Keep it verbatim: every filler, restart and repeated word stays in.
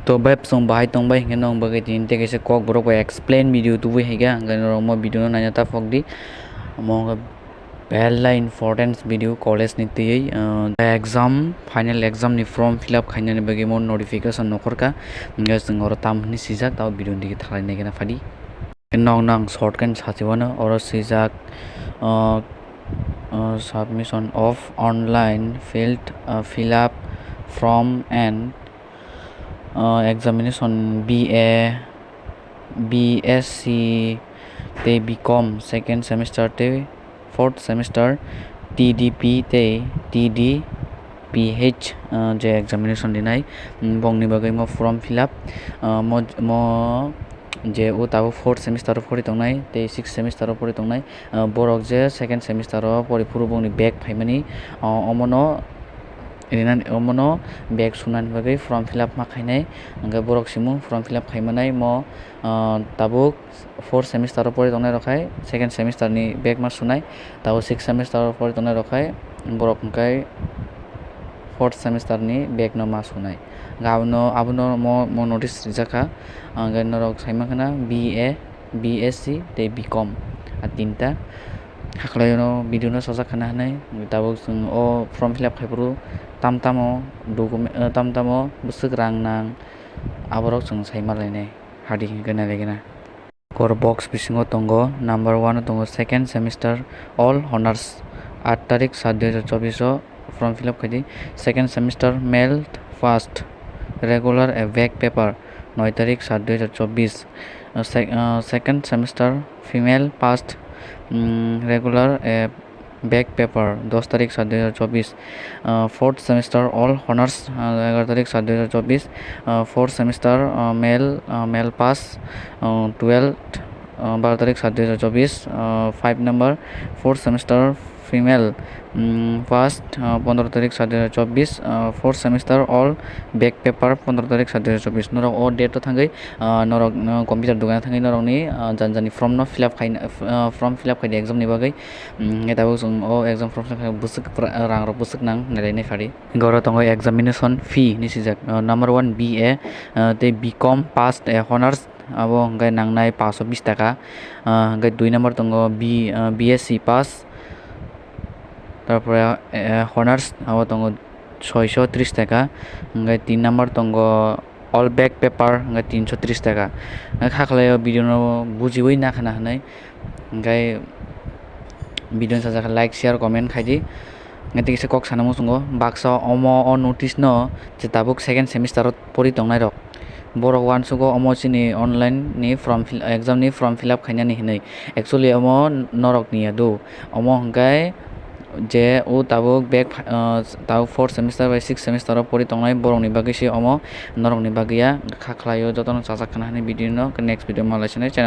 To bai chwng bahai tongbai hinkhe nong bagwi tini tei kaisa kok borok bai explain video tubui hai khe, hwnkhe norok mo video no naina ta phok di. Omo hwnkhe belai important video college ni twiwi, ah, exam, final exam ni form fill up khainani bagwi mo notification nokhorkha. Hwnkhe chwng oro tam hwnwi swijak, tamo video ni digi thalai nai gana phadi. Nokno ang short khe sachi wano, oro swijak, ah, ah, submission of online field, ah, fill up form and, ah, examination B A, B S C tei B Com second semester tei fourth semester, T D P tei T D P H, ah, je examination rinai, mm, bongni bagwi mo form fill up, ah, mo, mo je o tabuk fourth semester o pori tongnai tei sixth semester o pori tongnai, ah, borok je second semester o pori phuru bongni back phaimani, ah, omono rinani, omono back sunani bagwi form fill up ma khainai, hwnkhe borok simung form fill up khaimanai mo, ah, tabuk fourth semester o pori tongnai rok hai second semester ni back ma sunai, tabuk sixth semester o pori tongnai rok hai borok hwnkhe fourth semester ni back no ma sunai. Hwnkhe abono, abono mo, mo notice rijak kha, hwnkhe norok sai mankha na B A, B S C tei B Com, a tinta. Hakhlai no video no sajak khana hinwi tabuk chwng o form fill up khai phuru tam tamo document, eh, tam tamo bwswk rang nang, aborok chwng sai ma lainai, hadi hwnkhe nai lai gana. Kor box bisingo tongo, number one o tongo second semester all honors, aat tarik sat dui hajar chobbish o form fill up khaidi. Second semester male first, regular a back paper, noi tarik sat dui hajar chobbish. Uh, sec-, uh, second semester female first, mm, regular a back paper, dos tarik sat dui hajar chobbish. Uh, fourth semester all honors, uh, egaro tarik sat dui hajar chobbish. Uh, fourth semester, uh, male, uh, male pass, uh, twelve, uh, baro tarik sat dui hajar chobbish. Uh, five number, fourth semester female, mm, first, uh, pondro tarik sat dui hajar chobbish. Uh, fourth semester all back paper, pondro tarik sat dui hajar chobbish. Norok o date o thangwi, uh, norok, uh, computer dogano thangwi norokni, uh, jani jani form no fill up khai, uh, form fill up khai di exam ni bagwi. Mm, hwnkhe tabuk chwng o exam form fill up khai bwswk pra-, rang rok bwswk nang nai lai nai phari. Hwnkhe oro tongo examination fee hinwi swijak, uh, number one B A, uh, tei B Com pass, uh, honors, abo hwnkhe nangnai paanch sho bish taka. Uh, hwnkhe dui number tongo B, uh, B S C pass, tarpore, uh, honors, abo tongo soi sho tris taka. Hwnkhe tin number tongo all back paper, hwnkhe tin sho tris taka. Hwnkhe kha khlai o video no bujiwi nakhana hinwi. Hwnkhe video no sajak khe like, share, comment khai di. Hwnkhe tei kisa kok sana muchungo, baksa omo o notice no je tabuk second semester o pori tongnai rok, borok uansugo omo chini online ni form fill, exam ni form fill up khainani hinwi. Actually omo norok ni ya do, omo hwnkhe je o tabuk back, ah, tabuk fourth semester bai sixth semester o pori tongnai borok ni bagwi se omo, norok ni bagwi ya. Kha khlai o jotono chajak khna hinwi video no, next video ma lai sinai channel.